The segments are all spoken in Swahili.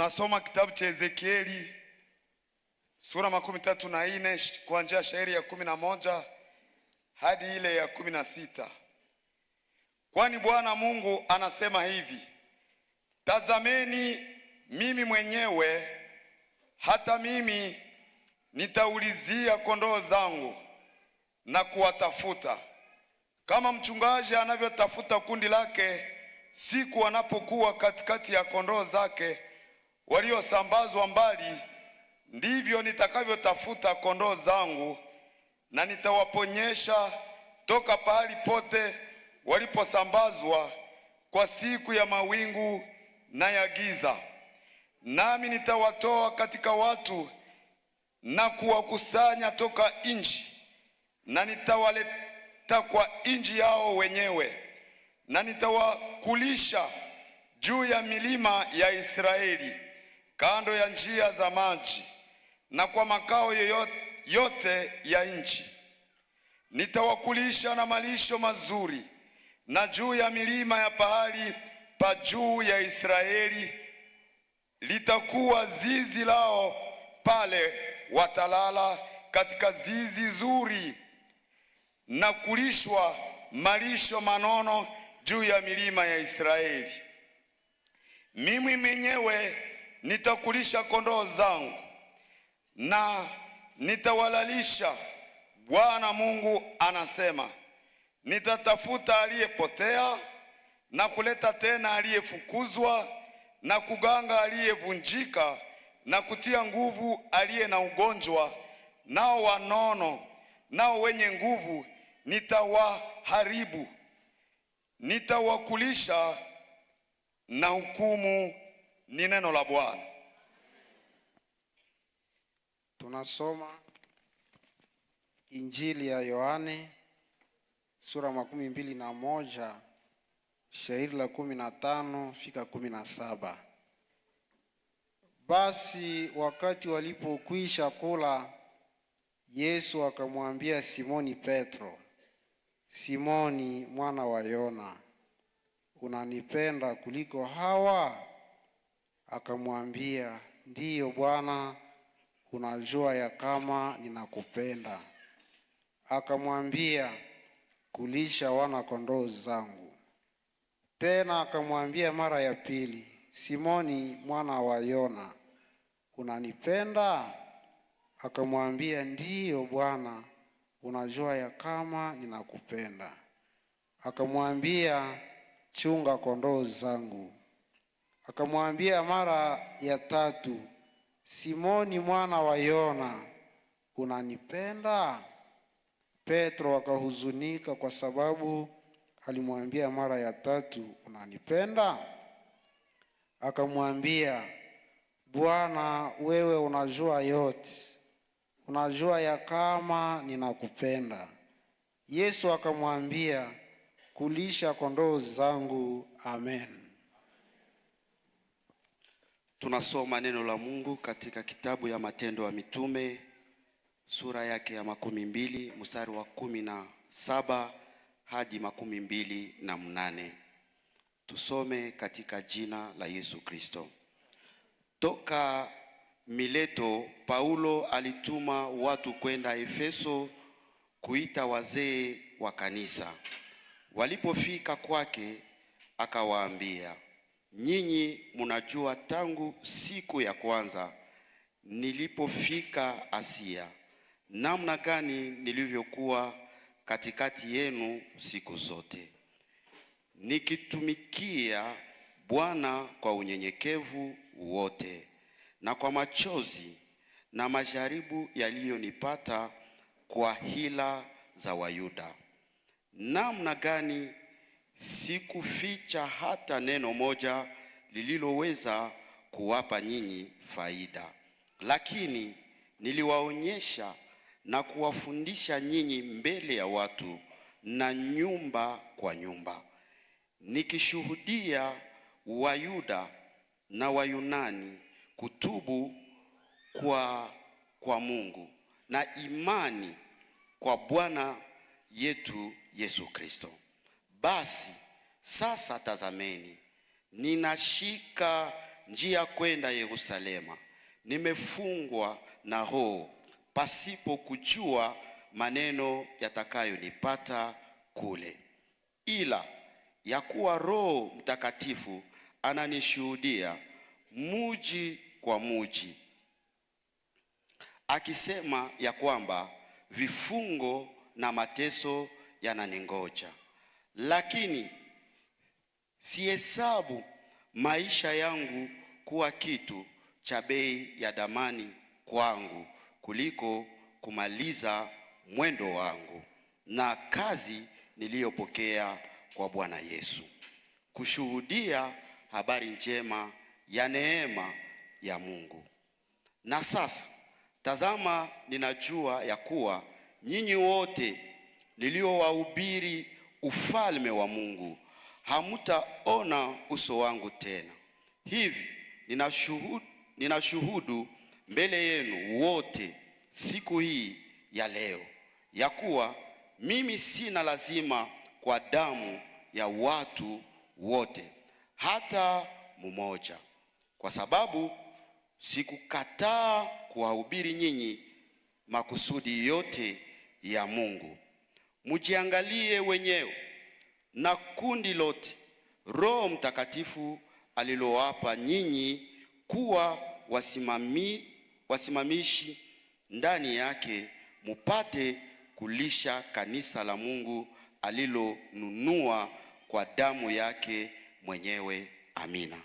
Tunasoma kitabu cha Ezekieli sura 34 kuanzia shairi ya 11 hadi ile ya 16. Kwani Bwana Mungu anasema hivi: tazameni, mimi mwenyewe, hata mimi nitaulizia kondoo zangu na kuwatafuta, kama mchungaji anavyotafuta kundi lake siku anapokuwa katikati ya kondoo zake waliosambazwa mbali, ndivyo nitakavyotafuta kondoo zangu na nitawaponyesha toka pahali pote waliposambazwa kwa siku ya mawingu na ya giza. Nami nitawatoa katika watu na kuwakusanya toka nchi, na nitawaleta kwa nchi yao wenyewe, na nitawakulisha juu ya milima ya Israeli, kando ya njia za maji, na kwa makao yote ya nchi. Nitawakulisha na malisho mazuri, na juu ya milima ya pahali pa juu ya Israeli litakuwa zizi lao, pale watalala katika zizi zuri na kulishwa malisho manono juu ya milima ya Israeli. Mimi mwenyewe nitakulisha kondoo zangu na nitawalalisha. Bwana Mungu anasema, nitatafuta aliyepotea na kuleta tena aliyefukuzwa na kuganga aliyevunjika na kutia nguvu aliye na ugonjwa, nao wanono nao wenye nguvu nitawaharibu, nitawakulisha na hukumu. Ni neno la Bwana. Tunasoma Injili ya Yohane sura 21 shairi la 15 fika 17. Basi wakati walipokwisha kula, Yesu akamwambia Simoni Petro, Simoni mwana wa Yona, unanipenda kuliko hawa? Akamwambia, ndiyo Bwana, unajua ya kama ninakupenda. Akamwambia, kulisha wana kondoo zangu. Tena akamwambia mara ya pili, Simoni mwana wa Yona, unanipenda? Akamwambia, ndiyo Bwana, unajua ya kama ninakupenda. Akamwambia, chunga kondoo zangu. Akamwambia mara ya tatu, Simoni mwana wa Yona, unanipenda? Petro akahuzunika kwa sababu alimwambia mara ya tatu, unanipenda? Akamwambia, Bwana, wewe unajua yote, unajua ya kama ninakupenda. Yesu akamwambia, kulisha kondoo zangu. Amen. Tunasoma neno la Mungu katika kitabu ya Matendo ya Mitume sura yake ya 20 mstari wa 17 hadi 28. Tusome katika jina la Yesu Kristo. Toka Mileto, Paulo alituma watu kwenda Efeso kuita wazee wa kanisa. Walipofika kwake, akawaambia, nyinyi munajua tangu siku ya kwanza nilipofika Asia, namna gani nilivyokuwa katikati yenu siku zote, nikitumikia Bwana kwa unyenyekevu wote na kwa machozi na majaribu yaliyonipata kwa hila za Wayuda. Namna gani sikuficha hata neno moja lililoweza kuwapa nyinyi faida, lakini niliwaonyesha na kuwafundisha nyinyi mbele ya watu na nyumba kwa nyumba, nikishuhudia Wayuda na Wayunani kutubu kwa Mungu na imani kwa Bwana yetu Yesu Kristo. Basi sasa tazameni, ninashika njia kwenda Yerusalema, nimefungwa na Roho, pasipo kujua maneno yatakayonipata kule, ila ya kuwa Roho Mtakatifu ananishuhudia muji kwa muji, akisema ya kwamba vifungo na mateso yananingoja. Lakini sihesabu maisha yangu kuwa kitu cha bei ya damani kwangu kuliko kumaliza mwendo wangu na kazi niliyopokea kwa Bwana Yesu, kushuhudia habari njema ya neema ya Mungu. Na sasa tazama, ninajua ya kuwa nyinyi wote niliowahubiri ufalme wa Mungu hamutaona uso wangu tena. Hivi ninashuhudu mbele yenu wote siku hii ya leo ya kuwa mimi sina lazima kwa damu ya watu wote hata mmoja, kwa sababu sikukataa kuwahubiri nyinyi makusudi yote ya Mungu. Mujiangalie wenyewe na kundi lote Roho Mtakatifu alilowapa nyinyi kuwa wasimamishi ndani yake, mupate kulisha kanisa la Mungu alilonunua kwa damu yake mwenyewe. Amina.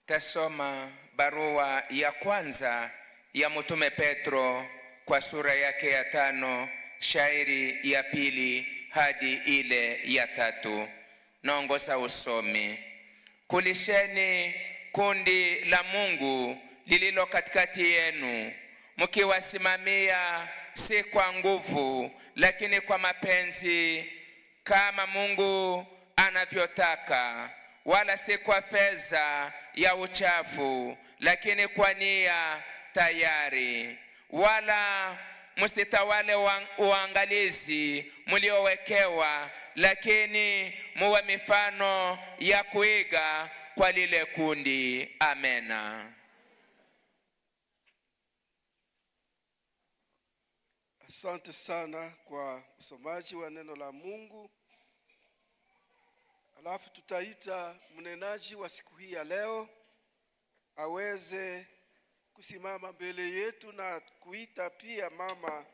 Tasoma barua ya kwanza ya Mtume Petro kwa sura yake ya 5 shairi ya 2 hadi ile ya 3. Naongoza usomi. Kulisheni kundi la Mungu lililo katikati yenu, mkiwasimamia si kwa nguvu, lakini kwa mapenzi, kama Mungu anavyotaka, wala si kwa fedha ya uchafu, lakini kwa nia tayari. Wala msitawale uangalizi mliowekewa, lakini muwe mifano ya kuiga kwa lile kundi. Amena. Asante sana kwa usomaji wa neno la Mungu. Alafu tutaita mnenaji wa siku hii ya leo aweze kusimama mbele yetu na kuita pia mama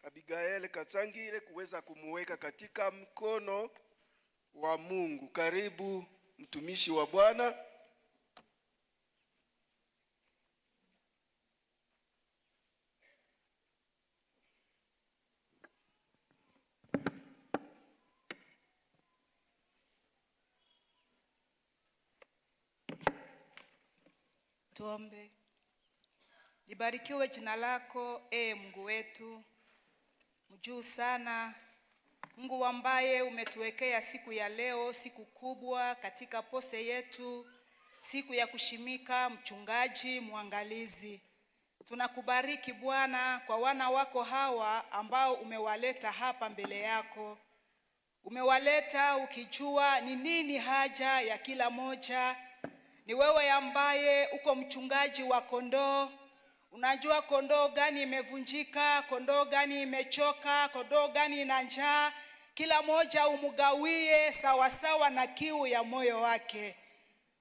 Abigail Katsangire kuweza kumuweka katika mkono wa Mungu. Karibu mtumishi wa Bwana. Tuombe. Libarikiwe jina lako, Mungu wetu mjuu sana, Mungu ambaye umetuwekea siku ya leo, siku kubwa katika pose yetu, siku ya kushimika mchungaji mwangalizi. Tunakubariki Bwana kwa wana wako hawa ambao umewaleta hapa mbele yako. Umewaleta ukijua ni nini haja ya kila moja. Ni wewe ambaye uko mchungaji wa kondoo. Unajua kondoo gani imevunjika, kondoo gani imechoka, kondoo gani ina njaa. Kila moja umugawie sawasawa na kiu ya moyo wake.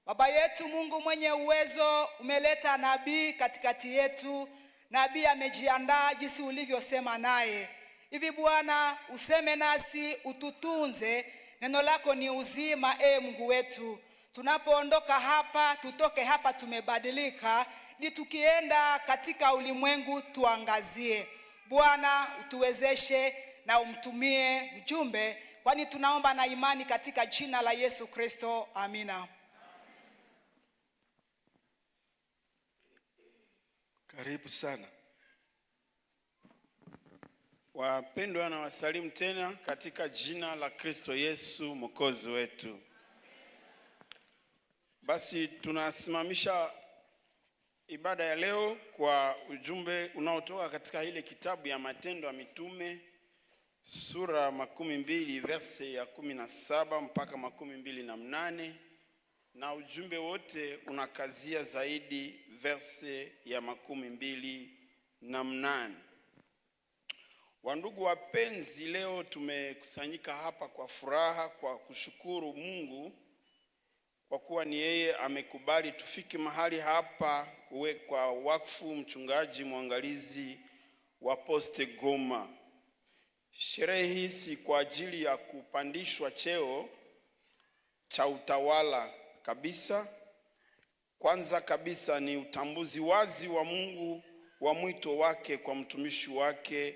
Baba yetu Mungu mwenye uwezo, umeleta nabii katikati yetu. Nabii amejiandaa jinsi ulivyosema naye. Hivi Bwana useme nasi, ututunze. Neno lako ni uzima, Mungu wetu. Tunapoondoka hapa, tutoke hapa tumebadilika, ni tukienda katika ulimwengu tuangazie. Bwana utuwezeshe na umtumie mjumbe, kwani tunaomba na imani katika jina la Yesu Kristo. Amina. Karibu sana. Wapendwa, na wasalimu tena katika jina la Kristo Yesu Mwokozi wetu. Basi tunasimamisha ibada ya leo kwa ujumbe unaotoka katika ile kitabu ya Matendo ya Mitume sura 20 verse ya 17 mpaka 28. na ujumbe wote unakazia zaidi verset ya 28. Wandugu wapenzi, leo tumekusanyika hapa kwa furaha kwa kushukuru Mungu kwa kuwa ni yeye amekubali tufike mahali hapa kuwekwa wakfu mchungaji mwangalizi wa Poste Goma. Sherehe hii si kwa ajili ya kupandishwa cheo cha utawala kabisa. Kwanza kabisa ni utambuzi wazi wa Mungu wa mwito wake kwa mtumishi wake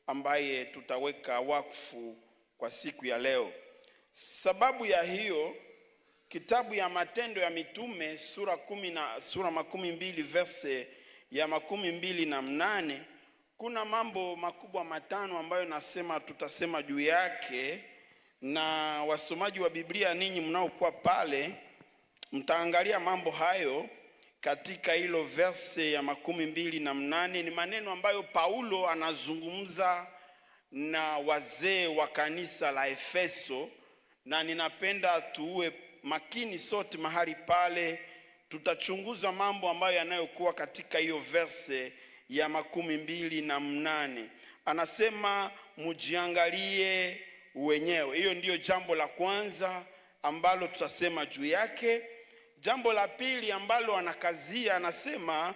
ambaye tutaweka wakfu kwa siku ya leo. Sababu ya hiyo, kitabu ya Matendo ya Mitume sura 20 verset ya 28, kuna mambo makubwa matano ambayo nasema tutasema juu yake, na wasomaji wa Biblia ninyi mnaokuwa pale mtaangalia mambo hayo katika hilo verse ya 28. Ni maneno ambayo Paulo anazungumza na wazee wa kanisa la Efeso, na ninapenda tuwe makini sote mahali pale. Tutachunguza mambo ambayo yanayokuwa katika hiyo verse ya 28. Anasema mujiangalie wenyewe. Hiyo ndiyo jambo la kwanza ambalo tutasema juu yake. Jambo la pili ambalo anakazia, anasema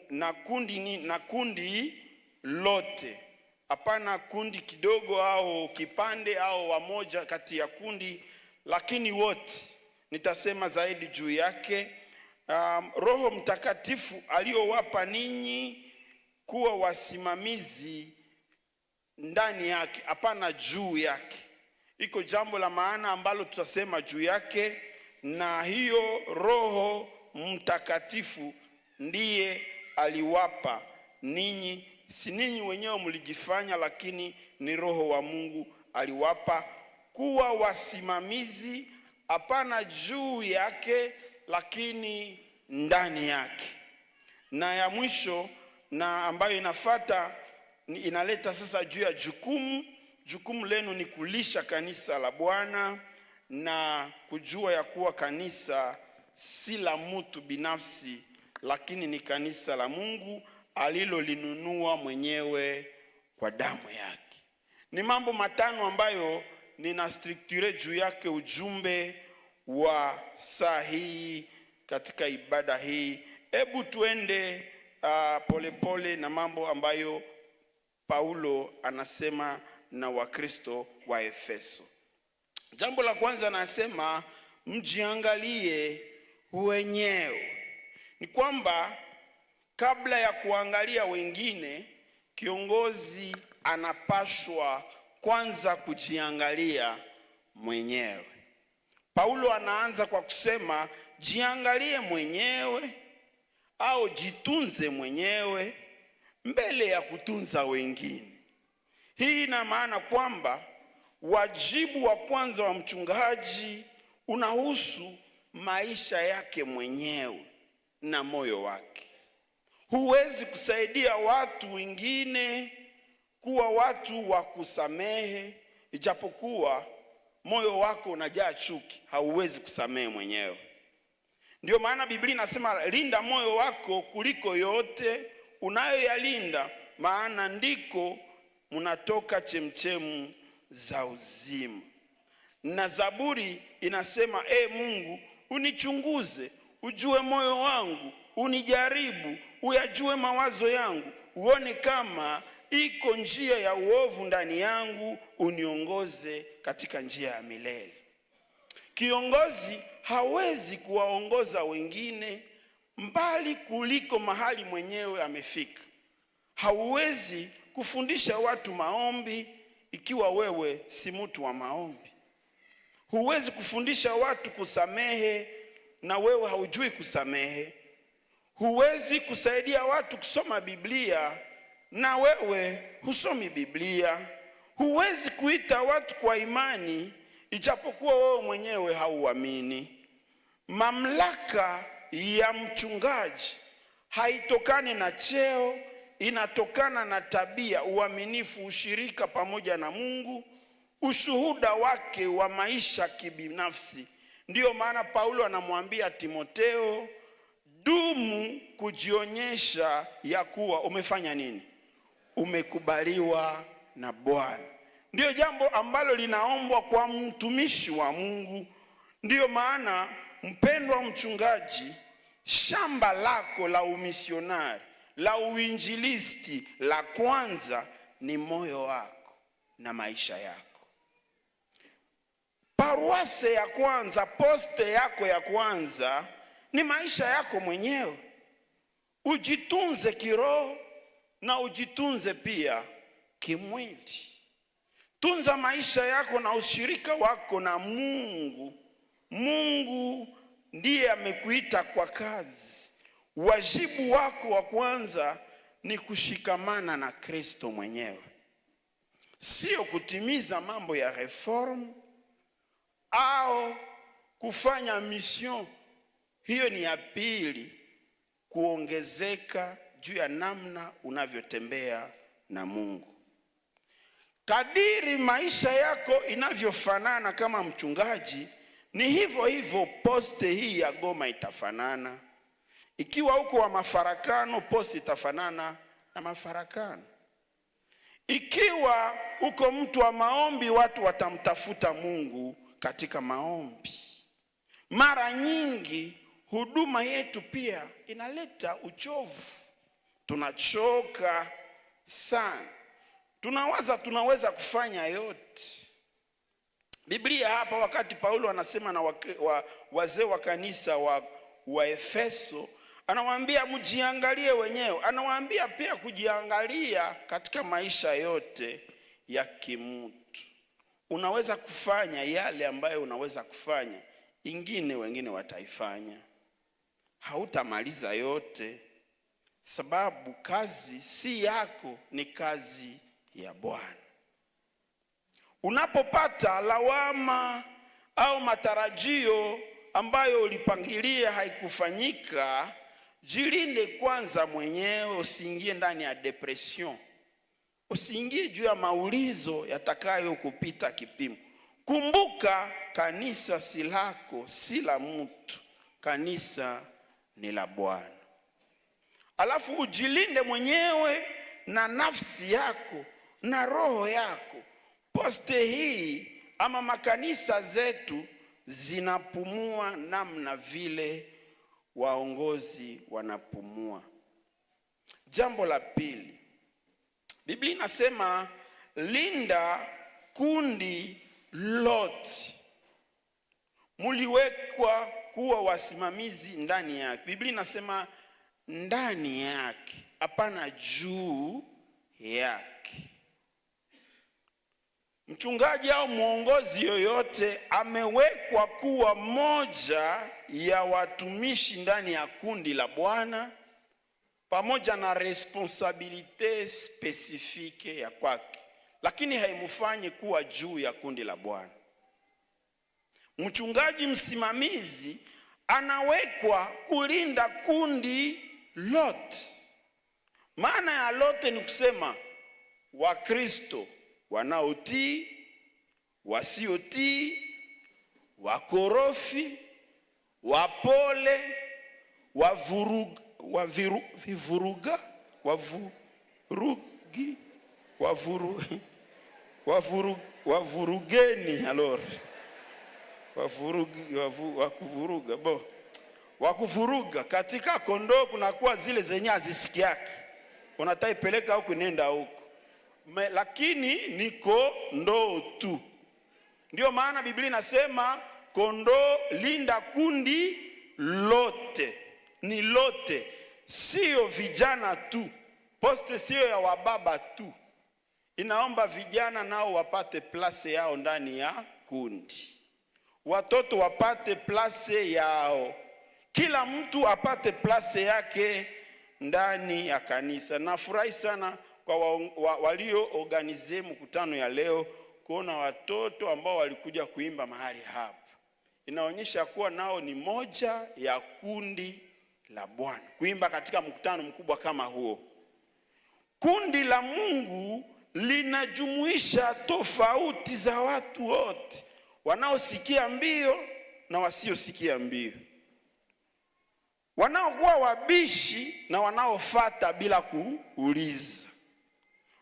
na kundi lote, hapana kundi kidogo au kipande au wamoja kati ya kundi, lakini wote. Nitasema zaidi juu yake. Roho Mtakatifu aliyowapa ninyi kuwa wasimamizi ndani yake, hapana juu yake. Iko jambo la maana ambalo tutasema juu yake, na hiyo Roho Mtakatifu ndiye aliwapa ninyi, si ninyi wenyewe mlijifanya, lakini ni Roho wa Mungu aliwapa kuwa wasimamizi, hapana juu yake, lakini ndani yake. Na ya mwisho na ambayo inafata inaleta sasa juu ya jukumu. Jukumu lenu ni kulisha kanisa la Bwana na kujua ya kuwa kanisa si la mtu binafsi, lakini ni kanisa la Mungu alilolinunua mwenyewe kwa damu yake. Ni mambo matano ambayo nina structure juu yake ujumbe wa saa hii katika ibada hii. Hebu tuende polepole na mambo ambayo Paulo anasema na Wakristo wa Efeso. Jambo la kwanza anasema mjiangalie wenyewe. Ni kwamba kabla ya kuangalia wengine, kiongozi anapashwa kwanza kujiangalia mwenyewe. Paulo anaanza kwa kusema jiangalie mwenyewe au jitunze mwenyewe mbele ya kutunza wengine. Hii ina maana kwamba wajibu wa kwanza wa mchungaji unahusu maisha yake mwenyewe na moyo wake. Huwezi kusaidia watu wengine kuwa watu wa kusamehe, ijapokuwa moyo wako unajaa chuki. Hauwezi kusamehe mwenyewe. Ndio maana Biblia inasema linda moyo wako kuliko yote unayoyalinda, maana ndiko mnatoka chemchemu za uzima. Na Zaburi inasema, Mungu unichunguze, ujue moyo wangu, unijaribu, uyajue mawazo yangu, uone kama iko njia ya uovu ndani yangu, uniongoze katika njia ya milele. Kiongozi hawezi kuwaongoza wengine mbali kuliko mahali mwenyewe amefika. Hauwezi kufundisha watu maombi ikiwa wewe si mtu wa maombi. Huwezi kufundisha watu kusamehe na wewe haujui kusamehe. Huwezi kusaidia watu kusoma Biblia na wewe husomi Biblia. Huwezi kuita watu kwa imani ijapokuwa wewe mwenyewe hauamini. Mamlaka ya mchungaji haitokani na cheo, inatokana na tabia, uaminifu, ushirika pamoja na Mungu, ushuhuda wake wa maisha kibinafsi. Ndiyo maana Paulo anamwambia Timoteo, dumu kujionyesha ya kuwa umefanya nini? Umekubaliwa na Bwana. Ndiyo jambo ambalo linaombwa kwa mtumishi wa Mungu. Ndiyo maana mpendwa mchungaji, shamba lako la umisionari, la uinjilisti la kwanza ni moyo wako na maisha yako. Paroisse ya kwanza, poste yako ya kwanza ni maisha yako mwenyewe. Ujitunze kiroho na ujitunze pia kimwili. Tunza maisha yako na ushirika wako na Mungu. Mungu ndiye amekuita kwa kazi. Wajibu wako wa kwanza ni kushikamana na Kristo mwenyewe, sio kutimiza mambo ya réforme au kufanya mission. Hiyo ni ya pili, kuongezeka juu ya namna unavyotembea na Mungu. Kadiri maisha yako inavyofanana kama mchungaji, ni hivyo hivyo poste hii ya Goma itafanana. Ikiwa uko wa mafarakano, poste itafanana na mafarakano. Ikiwa uko mtu wa maombi, watu watamtafuta Mungu katika maombi. Mara nyingi huduma yetu pia inaleta uchovu, tunachoka sana, tunawaza tunaweza kufanya yote. Biblia hapa, wakati Paulo anasema na wazee wa kanisa wa Efeso, anawaambia mjiangalie wenyewe. Anawaambia pia kujiangalia katika maisha yote ya kimutu. Unaweza kufanya yale ambayo unaweza kufanya, ingine wengine wataifanya. Hautamaliza yote, sababu kazi si yako, ni kazi ya Bwana. Unapopata lawama au matarajio ambayo ulipangilia haikufanyika, jilinde kwanza mwenyewe, usiingie ndani ya dépression, usiingie juu ya maulizo yatakayo kupita kipimo. Kumbuka, kanisa si lako, si la mtu, kanisa ni la Bwana. Alafu ujilinde mwenyewe na nafsi yako na roho yako. Poste hii ama makanisa zetu zinapumua namna vile waongozi wanapumua. Jambo la pili, Biblia inasema linda kundi lote, muliwekwa kuwa wasimamizi ndani yake. Biblia inasema ndani yake, hapana juu yake. Mchungaji au mwongozi yoyote amewekwa kuwa moja ya watumishi ndani ya kundi la Bwana pamoja na responsabilité spécifique ya kwake, lakini haimfanyi kuwa juu ya kundi la Bwana. Mchungaji msimamizi anawekwa kulinda kundi lote. Maana ya lote ni kusema Wakristo wanaotii, wasiotii, wakorofi, wapole, wavuruga, waviru, vivuruga, wavurugi, wavuru, wavuru, wavurugeni alors wavurugi, wakuvuruga bo wakuvuruga. Katika kondoo kunakuwa zile zenye hazisikiaki, unataipeleka huku nenda huku, lakini ni kondoo tu. Ndio maana Biblia inasema kondoo, linda kundi lote, ni lote, sio vijana tu. Poste sio ya wababa tu, inaomba vijana nao wapate place yao ndani ya kundi, watoto wapate place yao, kila mtu apate place yake ndani ya kanisa. Nafurahi sana kwa walio organiser mkutano ya leo kuona watoto ambao walikuja kuimba mahali hapa, inaonyesha kuwa nao ni moja ya kundi la Bwana, kuimba katika mkutano mkubwa kama huo. Kundi la Mungu linajumuisha tofauti za watu wote, wanaosikia mbio na wasiosikia mbio, wanaokuwa wabishi na wanaofata bila kuuliza,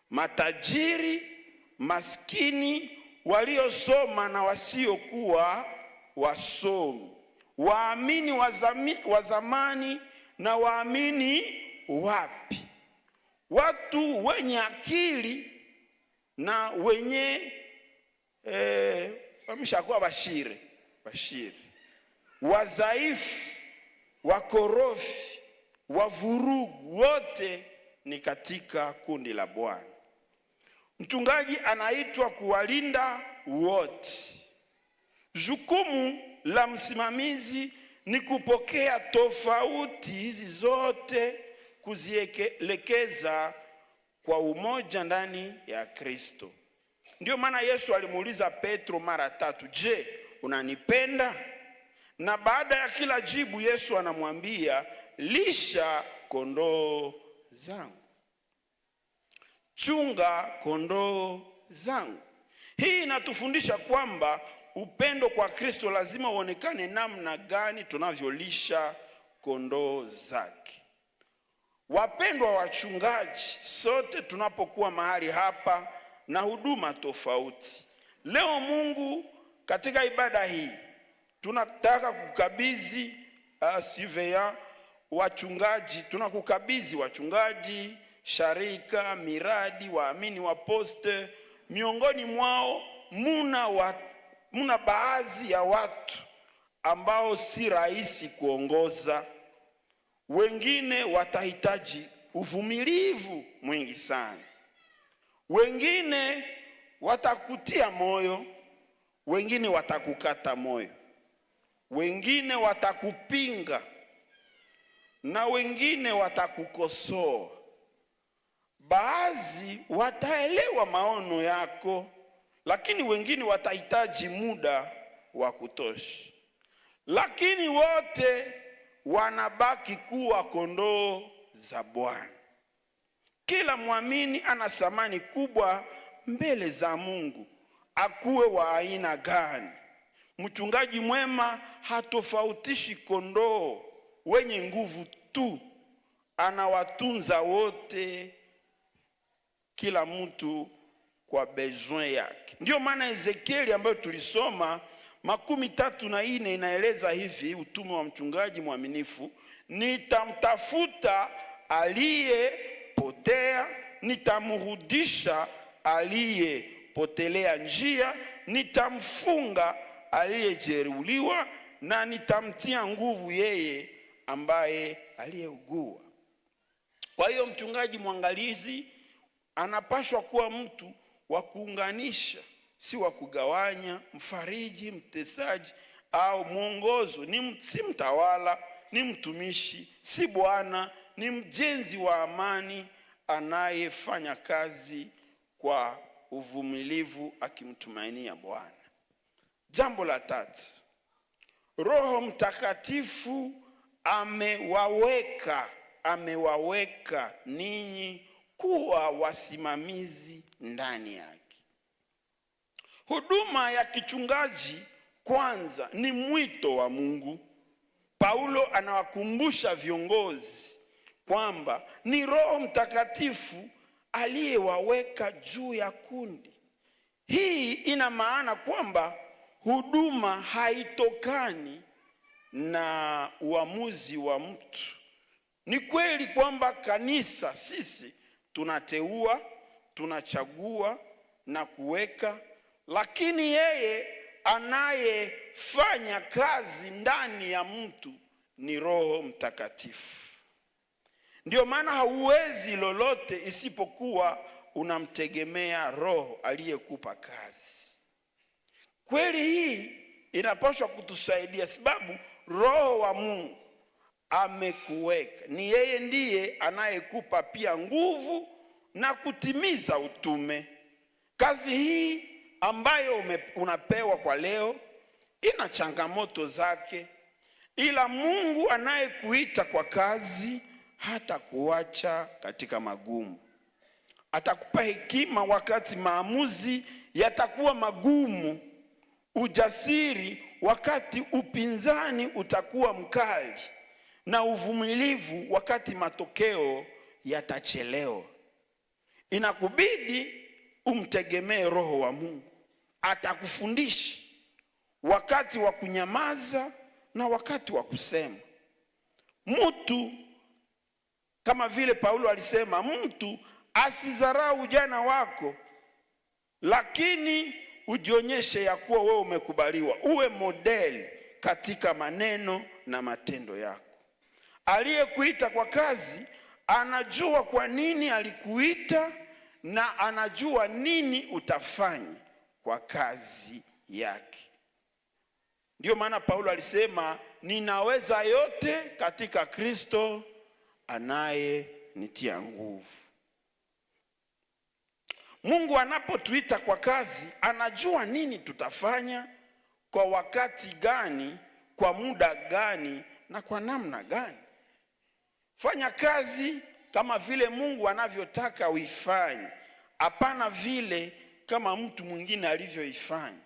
matajiri, maskini, waliosoma na wasiokuwa wasomi, waamini wa zamani na waamini wapi, watu wenye akili na wenye wameshakuwa bashiri, wazaifu, wakorofi, wavurugu, wote ni katika kundi la Bwana. Mchungaji anaitwa kuwalinda wote. Jukumu la msimamizi ni kupokea tofauti hizi zote, kuzielekeza kwa umoja ndani ya Kristo. Ndio maana Yesu alimuuliza Petro mara tatu, je, unanipenda? Na baada ya kila jibu Yesu anamwambia, lisha kondoo zangu, chunga kondoo zangu. Hii inatufundisha kwamba upendo kwa Kristo lazima uonekane namna gani tunavyolisha kondoo zake. Wapendwa wachungaji, sote tunapokuwa mahali hapa na huduma tofauti, leo Mungu katika ibada hii tunataka kukabidhi surveillant wachungaji, tunakukabidhi wachungaji, sharika, miradi, waamini wa poste. Miongoni mwao muna baadhi ya watu ambao si rahisi kuongoza. Wengine watahitaji uvumilivu mwingi sana, wengine watakutia moyo, wengine watakukata moyo, wengine watakupinga na wengine watakukosoa. Baadhi wataelewa maono yako, lakini wengine watahitaji muda wa kutosha. Lakini wote wanabaki kuwa kondoo za Bwana. Kila mwamini ana thamani kubwa mbele za Mungu, akuwe wa aina gani. Mchungaji mwema hatofautishi kondoo wenye nguvu tu, anawatunza wote, kila mtu kwa besoin yake. Ndio maana Ezekieli ambayo tulisoma 34 inaeleza hivi utume wa mchungaji mwaminifu: nitamtafuta aliyepotea, nitamrudisha aliyepotelea njia, nitamfunga aliyejeruhiwa, na nitamtia nguvu yeye ambaye aliyeugua. Kwa hiyo mchungaji mwangalizi anapaswa kuwa mtu wa kuunganisha, si wa kugawanya, mfariji, mtesaji au mwongozo. Si mtawala, ni mtumishi, si bwana, ni mjenzi wa amani anayefanya kazi kwa uvumilivu akimtumainia Bwana. Jambo la tatu, Roho Mtakatifu amewaweka ninyi kuwa wasimamizi ndani yake. Huduma ya kichungaji kwanza ni mwito wa Mungu. Paulo anawakumbusha viongozi kwamba ni Roho Mtakatifu aliyewaweka juu ya kundi. Hii ina maana kwamba huduma haitokani na uamuzi wa mtu. Ni kweli kwamba kanisa sisi tunateua, tunachagua na kuweka, lakini yeye anayefanya kazi ndani ya mtu ni Roho Mtakatifu. Ndio maana hauwezi lolote isipokuwa unamtegemea Roho aliyekupa kazi. Kweli hii inapaswa kutusaidia, sababu Roho wa Mungu amekuweka. Ni yeye ndiye anayekupa pia nguvu na kutimiza utume. Kazi hii ambayo unapewa kwa leo ina changamoto zake, ila Mungu anayekuita kwa kazi hata kuacha katika magumu. Atakupa hekima wakati maamuzi yatakuwa magumu. Ujasiri wakati upinzani utakuwa mkali, na uvumilivu wakati matokeo yatachelewa. Inakubidi umtegemee Roho wa Mungu, atakufundisha wakati wa kunyamaza na wakati wa kusema. Mtu kama vile Paulo alisema, mtu asizarau ujana wako, lakini ujionyeshe ya kuwa wewe umekubaliwa, uwe modeli katika maneno na matendo yako. Aliyekuita kwa kazi anajua kwa nini alikuita na anajua nini utafanya kwa kazi yake. Ndiyo maana Paulo alisema, ninaweza yote katika Kristo anayenitia nguvu. Mungu anapotuita kwa kazi, anajua nini tutafanya, kwa wakati gani, kwa muda gani na kwa namna gani. Fanya kazi kama vile Mungu anavyotaka uifanye, hapana vile kama mtu mwingine alivyoifanya.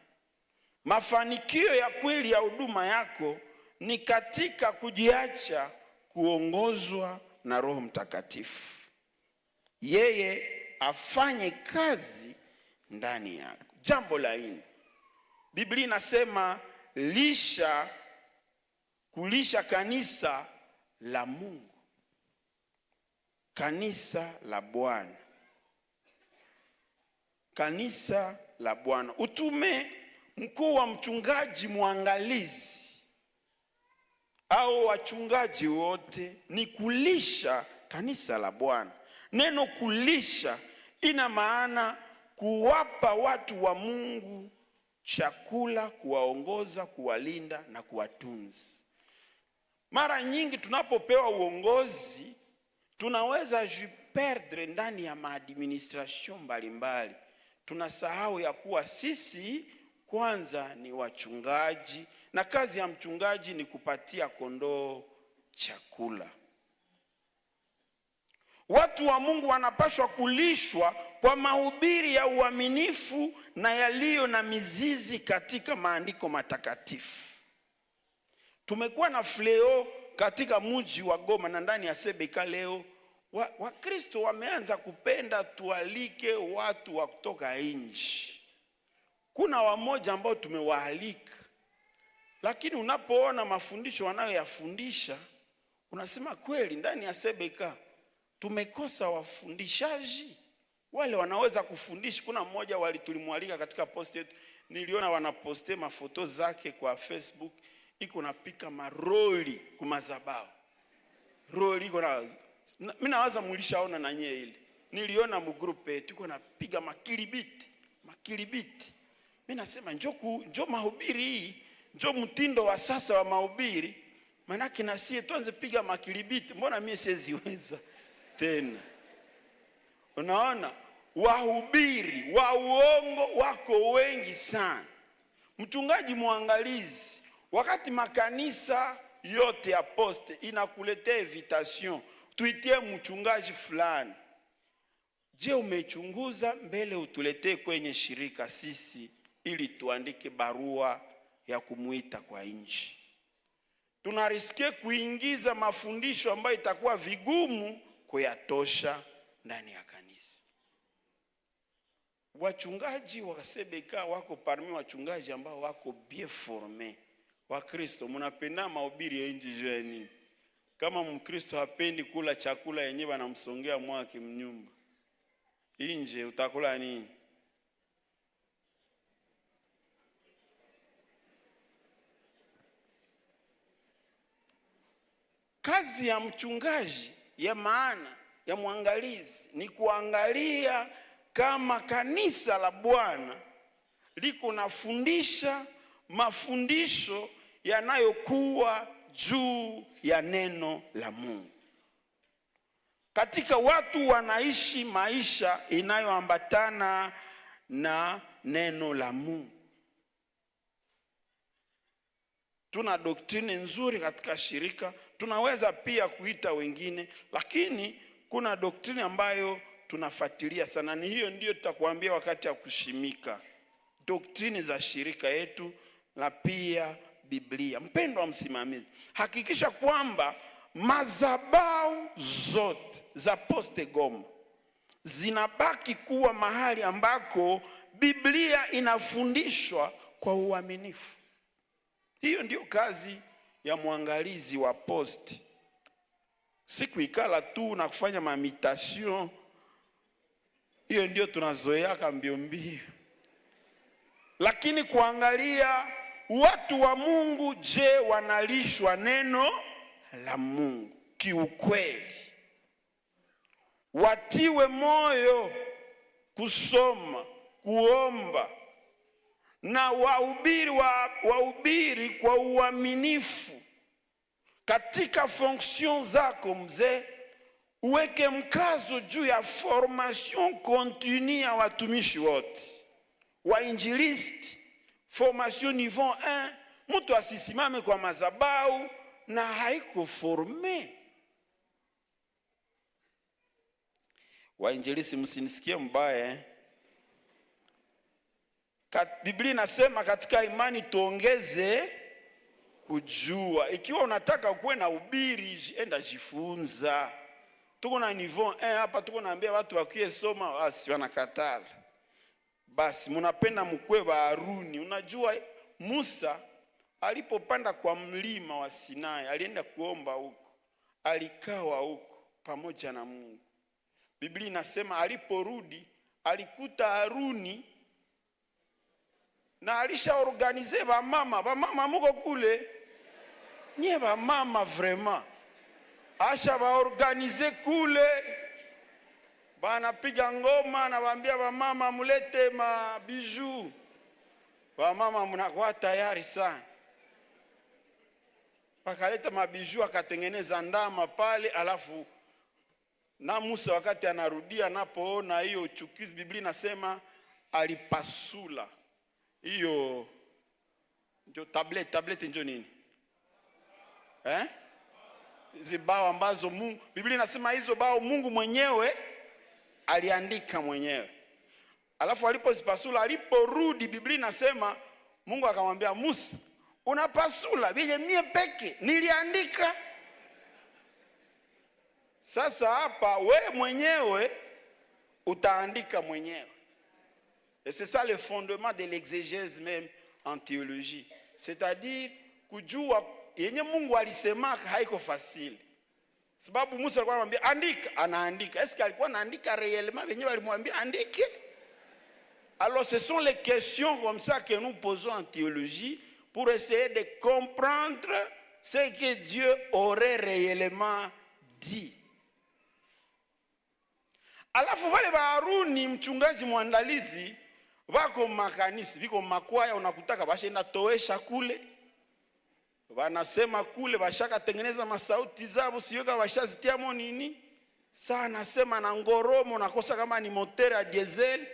Mafanikio ya kweli ya huduma yako ni katika kujiacha kuongozwa na Roho Mtakatifu, yeye afanye kazi ndani yako. Jambo la nne, Biblia inasema kulisha kanisa la Mungu, kanisa la Bwana, kanisa la Bwana. Utume mkuu wa mchungaji mwangalizi au wachungaji wote ni kulisha kanisa la Bwana. Neno kulisha ina maana kuwapa watu wa Mungu chakula, kuwaongoza, kuwalinda na kuwatunza. Mara nyingi tunapopewa uongozi tunaweza jiperdre ndani ya maadministration mbalimbali. Tunasahau ya kuwa sisi kwanza ni wachungaji, na kazi ya mchungaji ni kupatia kondoo chakula. Watu wa Mungu wanapaswa kulishwa kwa mahubiri ya uaminifu na yaliyo na mizizi katika maandiko matakatifu. Tumekuwa na fleo katika mji wa Goma na ndani ya Sebeka leo. Wakristo wameanza kupenda tualike watu wa kutoka nje. Kuna wamoja ambao tumewaalika, lakini unapoona mafundisho wanayoyafundisha unasema kweli ndani ya Sebeka tumekosa wafundishaji wale wanaweza kufundisha. Kuna mmoja wali tulimwalika katika post yetu, niliona wanaposte mafoto zake kwa Facebook, iko napika maroli kumazabao. Roli iko na, mimi nawaza mlishaona na nyie ile. Niliona mu group yetu iko napiga makilibiti, makilibiti. Mimi nasema njoo mahubiri hii, njoo mtindo wa sasa wa mahubiri. Manake na sie tuanze piga makilibiti, mbona mimi siweziweza tena? Unaona, wahubiri wa uongo wako wengi sana. Mchungaji mwangalizi, wakati makanisa yote ya poste inakuletea invitation, tuitie mchungaji fulani, je, umechunguza mbele utuletee kwenye shirika sisi ili tuandike barua ya kumuita kwa nchi? Tunarisikia kuingiza mafundisho ambayo itakuwa vigumu kuyatosha ndani ya kanisa. Wachungaji wa Sebeka wako parmi wachungaji ambao wako bien forme. Wakristo mnapenda mahubiri ya nje juu ya nini? Kama Mkristo hapendi kula chakula yenyewe wanamsongea mwake mnyumba, nje utakula nini? Kazi ya mchungaji ya maana ya mwangalizi ni kuangalia kama kanisa la Bwana liko nafundisha mafundisho yanayokuwa juu ya neno la Mungu. Katika watu wanaishi maisha inayoambatana na neno la Mungu. Tuna doktrine nzuri katika shirika, tunaweza pia kuita wengine, lakini kuna doktrine ambayo tunafuatilia sana. Ni hiyo ndio tutakuambia wakati ya kushimika. Doctrine za shirika yetu na pia Biblia. Mpendo wa msimamizi, hakikisha kwamba mazabau zote za Poste Goma zinabaki kuwa mahali ambako Biblia inafundishwa kwa uaminifu. Hiyo ndiyo kazi ya mwangalizi wa posti, si kuikala tu na kufanya mamutation. Hiyo ndio tunazoeaka mbio mbio, lakini kuangalia watu wa Mungu, je, wanalishwa neno la Mungu kiukweli? Watiwe moyo kusoma, kuomba na wahubiri wahubiri kwa uaminifu. Katika fonction zako mzee, uweke mkazo juu ya formation continue ya watumishi wote, wainjilisti, formation niveau 1. Mtu asisimame kwa mazabau na haiko formé. Wainjilisti, msinisikie mbaya, eh? Biblia inasema katika imani tuongeze kujua. Ikiwa unataka kuwe na ubiri, enda jifunza. Tuko na niveau 1 hapa, tuko naambia watu wakie soma, basi wanakatala. Basi munapenda mkwe wa Haruni. Unajua Musa alipopanda kwa mlima wa Sinai, alienda kuomba huko, alikawa huko pamoja na Mungu. Biblia inasema aliporudi alikuta Haruni na alishaorganiser bamama. Bamama muko kule, nye bamama vraiment, asha baorganiser kule, banapiga ngoma na baambia bamama mulete ma bijoux. Bamama mnakuwa tayari sana, bakaleta mabijoux, akatengeneza ndama pale. Alafu na Musa wakati anarudia, anapoona hiyo chukizi, Biblia inasema alipasula hiyo ndio tablette. Tablette ndio nini, eh? Hizi bao ambazo Mungu, Biblia inasema hizo bao Mungu mwenyewe aliandika mwenyewe. Alafu alipozipasula, aliporudi, Biblia inasema Mungu akamwambia Musa, unapasula vile mie peke niliandika. Sasa hapa we mwenyewe utaandika mwenyewe. Et c'est ça le fondement de l'exégèse même en théologie. C'est-à-dire kujua yenye Mungu alisemaka haiko facile. Sababu Musa alikuwa anamwambia andika, anaandika. Est-ce que alikuwa anaandika réellement venye walimwambia andike? Alors ce sont les questions comme ça que nous posons en théologie pour essayer de comprendre ce que Dieu aurait réellement dit. Alafu wale ba Haruni, mchungaji mwandalizi, wako makanisa, viko makwaya, unakutaka bashenda toesha kule, wanasema kule bashaka tengeneza masauti zabo, siyoka bashazitiamo nini. Saa anasema na ngoromo, nakosa kama ni moteur ya diesel.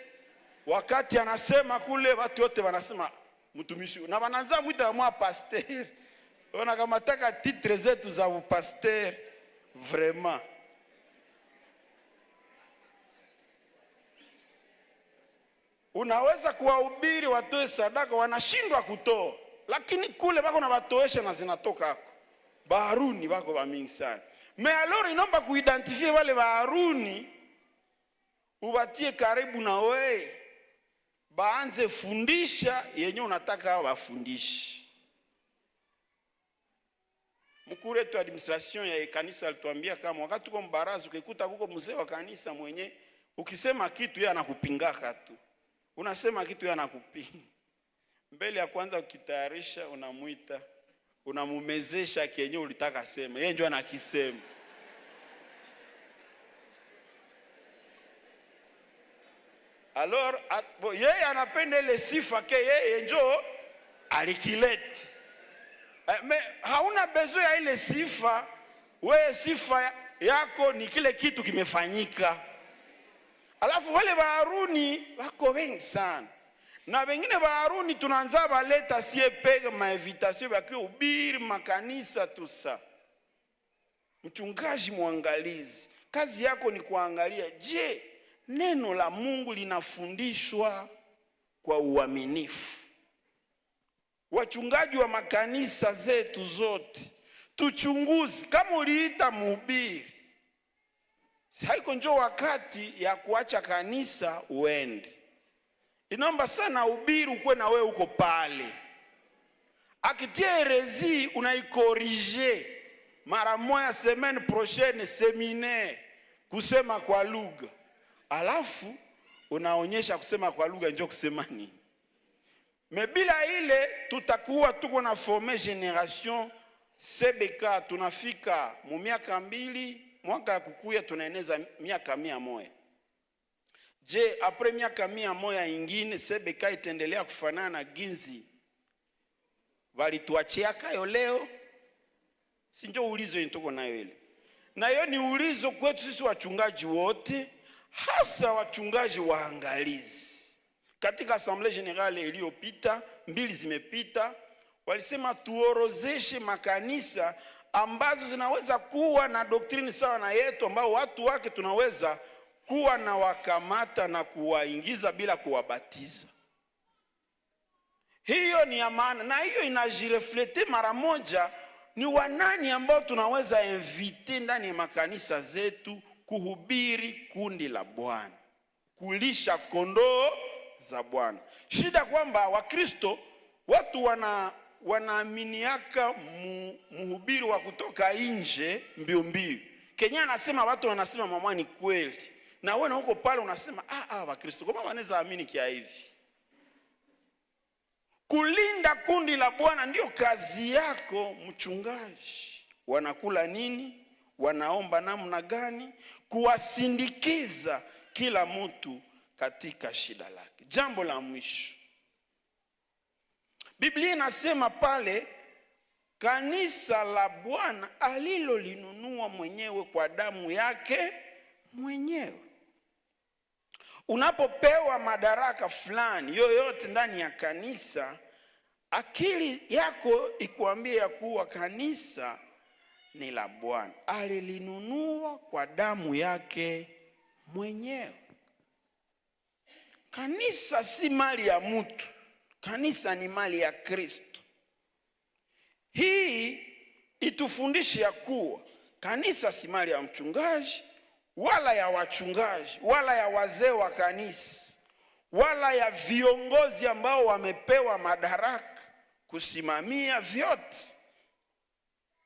Wakati anasema kule, watu wote wanasema mtumishi, na wanaanza mwita mwa pasteur. Wanakamataka titre zetu za upasteur vraiment. Unaweza kuwahubiri watoe sadaka, wanashindwa kutoa, lakini kule bako na watoesha na zinatoka hako. Baharuni bako ba mingi sana. Mais alors inomba kuidentifier wale baharuni, ubatie karibu na wewe, baanze fundisha yenye unataka wafundishe. Mkuu wetu administration ya kanisa alituambia kama wakati tuko mbaraza, ukikuta kuko mzee wa kanisa mwenye ukisema kitu yeye anakupingaka tu. Unasema kitu yeye anakupinga. Mbele ya kwanza ukitayarisha, unamuita, unamumezesha kenye ulitaka sema. Yeye ndio anakisema. Alors, bo, yeye anapenda ile sifa ke yeye njo alikilete. Me hauna besoin ya ile sifa. Wewe sifa yako ni kile kitu kimefanyika. Alafu wale ba Haruni wako wengi sana. Na wengine ba Haruni tunaanza baleta sie pega ma invitation ya kuhubiri makanisa tout ça. Mchungaji mwangalizi, kazi yako ni kuangalia, je, neno la Mungu linafundishwa kwa uaminifu. Wachungaji wa makanisa zetu zote tuchunguze, kama uliita mhubiri, haiko njo wakati ya kuacha kanisa uende. Inaomba sana ubiri ukuwe na wewe uko pale, akitia hérésie unaicorriger mara moya, semaine prochaine séminaire kusema kwa lugha, alafu unaonyesha kusema kwa lugha njo kusema nini. Mais bila ile tutakuwa tuko na forme génération CBK, tunafika mu miaka 2, mwaka ya kukuya tunaeneza miaka 100. Je, après miaka 100 ingine CBK itaendelea kufanana na ginzi walituachia kayo leo? Si njo ulizo yenye tuko nayo ile, na hiyo ni ulizo kwetu sisi wachungaji wote, hasa wachungaji waangalizi. Katika Assemblée Générale iliyopita, mbili zimepita, walisema tuorozeshe makanisa ambazo zinaweza kuwa na doctrine sawa na yetu, ambao watu wake tunaweza kuwa na wakamata na kuwaingiza bila kuwabatiza. Hiyo ni ya maana, na hiyo inajirefléter mara moja ni wanani ambao tunaweza inviter ndani ya makanisa zetu kuhubiri kundi la Bwana, kulisha kondoo za Bwana. Shida kwamba Wakristo watu wanaaminiaka mhubiri wa kutoka nje mbio mbio. Kenya anasema watu wanasema mama ni kweli, na wewe huko pale unasema Wakristo kama wanaweza amini kia hivi. Kulinda kundi la Bwana ndio kazi yako mchungaji. Wanakula nini? Wanaomba namna gani? Kuwasindikiza kila mtu katika shida lake. Jambo la mwisho, Biblia inasema pale kanisa la Bwana alilolinunua mwenyewe kwa damu yake mwenyewe. Unapopewa madaraka fulani yoyote ndani ya kanisa, akili yako ikuambie ya kuwa kanisa ni la Bwana, alilinunua kwa damu yake mwenyewe. Kanisa si mali ya mtu, kanisa ni mali ya Kristo. Hii itufundishe ya kuwa kanisa si mali ya mchungaji wala ya wachungaji wala ya wazee wa kanisa wala ya viongozi ambao wamepewa madaraka kusimamia vyote,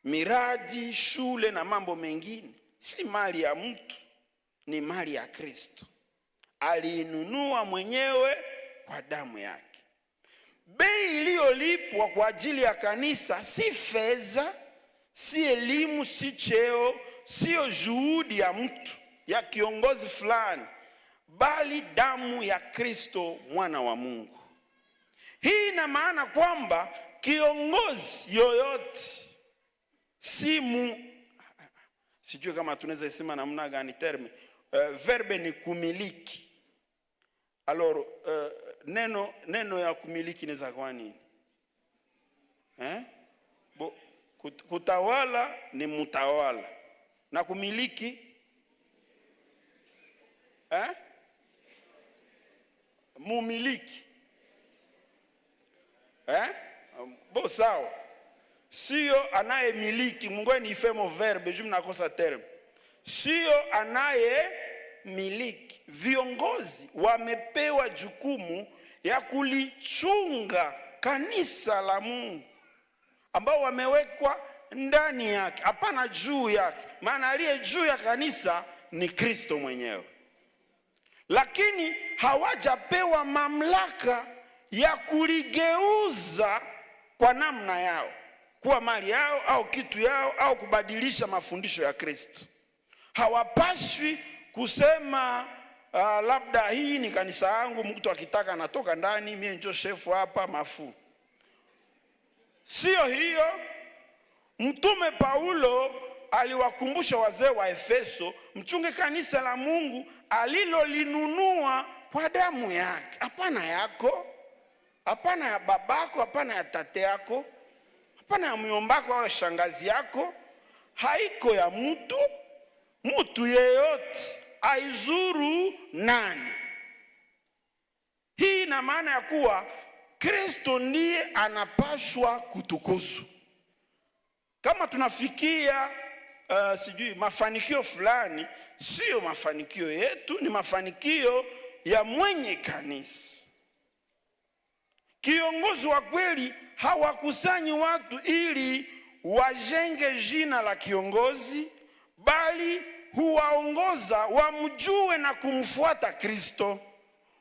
miradi, shule na mambo mengine. Si mali ya mtu, ni mali ya Kristo. Aliinunua mwenyewe kwa damu yake. Bei iliyolipwa kwa ajili ya kanisa si fedha, si elimu, si cheo, siyo juhudi ya mtu, ya kiongozi fulani, bali damu ya Kristo mwana wa Mungu. Hii ina maana kwamba kiongozi yoyote simu, sijui kama tunaweza sema namna gani terme, verbe ni kumiliki. Alors neno ya kumiliki inaweza kuwa nini? Eh? Bo, kutawala ni mutawala na kumiliki, eh? Mumiliki, eh? Bo sawa, sio anayemiliki. Mungu ni verbe juu mnakosa terme, sio anayemiliki. Viongozi wamepewa jukumu ya kulichunga kanisa la Mungu ambao wamewekwa ndani yake, hapana juu yake, maana aliye juu ya kanisa ni Kristo mwenyewe, lakini hawajapewa mamlaka ya kuligeuza kwa namna yao kuwa mali yao au kitu yao au kubadilisha mafundisho ya Kristo. Hawapashwi kusema labda hii ni kanisa yangu, mtu akitaka anatoka ndani, mie njo shefu hapa mafu. Sio hiyo. Mtume Paulo aliwakumbusha wazee wa Efeso, mchunge kanisa la Mungu alilolinunua kwa damu yake. Hapana yako, hapana ya babako, hapana ya tate yako, hapana ya myombako au shangazi yako, haiko ya mtu mtu yeyote, aizuru nani. Hii Hii ina maana ya kuwa Kristo ndiye anapashwa kutukuzwa. Kama tunafikia sijui mafanikio fulani, siyo mafanikio yetu, ni mafanikio ya mwenye kanisa. Kiongozi wa kweli hawakusanyi watu ili wajenge jina la kiongozi, bali huwaongoza wamjue na kumfuata Kristo.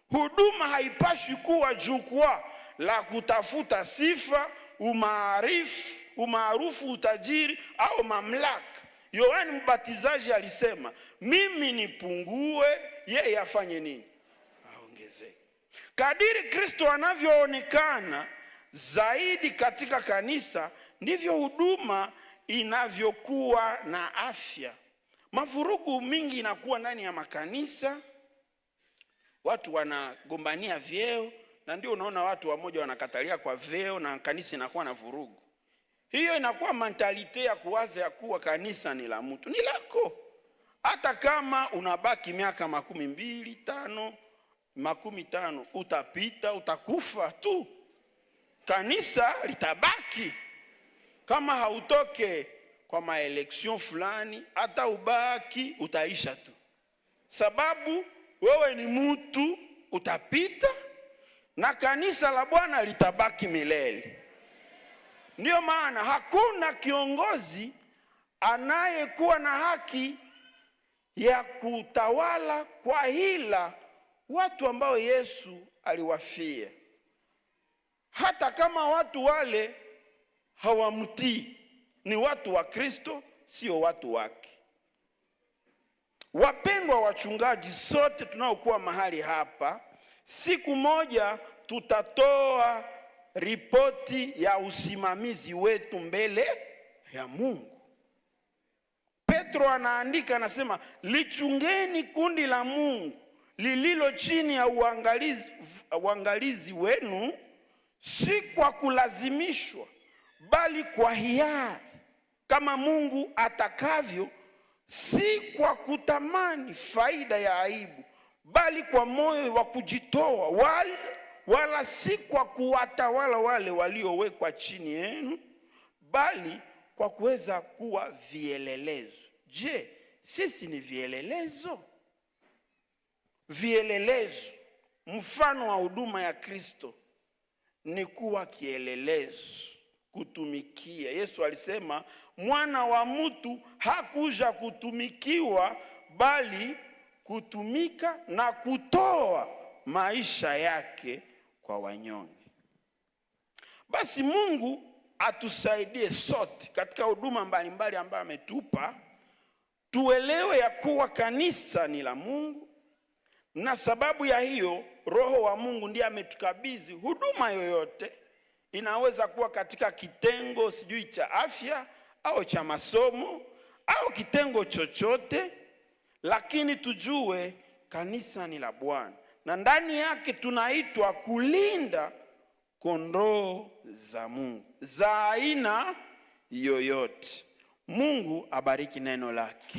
Huduma haipashwi kuwa jukwaa la kutafuta sifa, umaarufu, utajiri au mamlaka. Yohani Mbatizaji alisema, mimi nipungue, yeye afanye nini? Aongezeke. Kadiri Kristo anavyoonekana zaidi katika kanisa, ndivyo huduma inavyokuwa na afya. Mavurugu mingi inakuwa ndani ya makanisa, watu wanagombania vyeo, na ndio unaona watu wamoja wanakatalia kwa vyeo na kanisa inakuwa na vurugu. Hiyo inakuwa mentalité ya kuwaza ya kuwa kanisa ni la mtu, ni lako. Hata kama unabaki miaka 25, 50, utapita, utakufa tu, kanisa litabaki. Kama hautoke kwa maélections fulani, hata ubaki utaisha tu, sababu wewe ni mutu, utapita na kanisa la Bwana litabaki milele. Ndiyo maana hakuna kiongozi anayekuwa na haki ya kutawala kwa hila watu ambao Yesu aliwafia, hata kama watu wale hawamtii. Ni watu wa Kristo, sio watu wake. Wapendwa wachungaji, sote tunaokuwa mahali hapa, siku moja tutatoa ripoti ya usimamizi wetu mbele ya Mungu. Petro anaandika anasema, lichungeni kundi la Mungu lililo chini ya uangalizi wenu, si kwa kulazimishwa, bali kwa hiari, kama Mungu atakavyo, si kwa kutamani faida ya aibu, bali kwa moyo wa kujitoa, wala si kwa kuwatawala wale waliowekwa chini yenu, bali kwa kuweza kuwa vielelezo. Je, sisi ni vielelezo? Vielelezo, mfano wa huduma ya Kristo ni kuwa kielelezo, kutumikia. Yesu alisema mwana wa mtu hakuja kutumikiwa, bali kutumika na kutoa maisha yake kwa wanyonge. Basi Mungu atusaidie sote katika huduma mbalimbali ambayo ametupa, tuelewe ya kuwa kanisa ni la Mungu, na sababu ya hiyo Roho wa Mungu ndiye ametukabidhi huduma yoyote. Inaweza kuwa katika kitengo sijui cha afya au cha masomo au kitengo chochote, lakini tujue kanisa ni la Bwana na ndani yake tunaitwa kulinda kondoo za Mungu za aina yoyote. Mungu abariki neno lake.